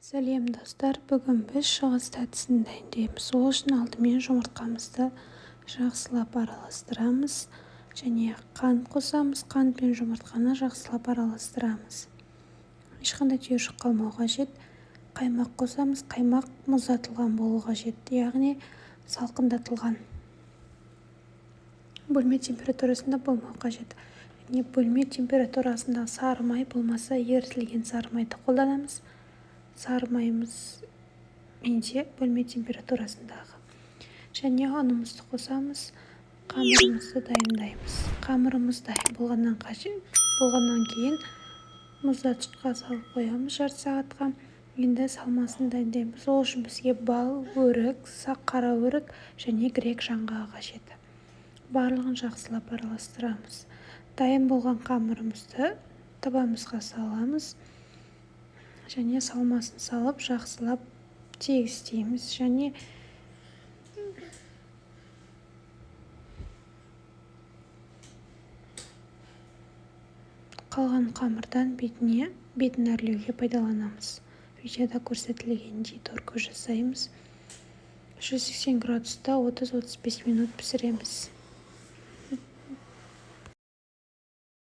Сәлем, достар! Бүгін біз шығыс тәттісін дайындаймыз. Ол үшін алдымен жұмыртқамызды жақсылап араластырамыз және қант қосамыз. Қант пен жұмыртқаны жақсылап араластырамыз, ешқандай түйіршік қалмау қажет. Қаймақ қосамыз. Қаймақ мұздатылған болу қажет, яғни салқындатылған, бөлме температурасында болмау қажет. Және бөлме температурасында сары май болмаса, ерітілген сары майды қолданамыз. Сары майымыз менде бөлме температурасындағы. Және ұнымызды қосамыз. Қамырымызды дайындаймыз. Қамырымыз дайын болғаннан кейін мұздатқышқа салып қоямыз жарты сағатқа. Енді салмасын дайындаймыз. Ол үшін бізге бал, өрік, қара өрік және грек жаңғағы қажет. Барлығын жақсылап араластырамыз. Дайын болған қамырымызды табамызға саламыз және салмасын салып, жақсылап тегістейміз. Және қалған қамырдан бетін әрлеуге пайдаланамыз. Видеода көрсетілгендей торка жасаймыз. 180 градуста 30-35 минут пісіреміз.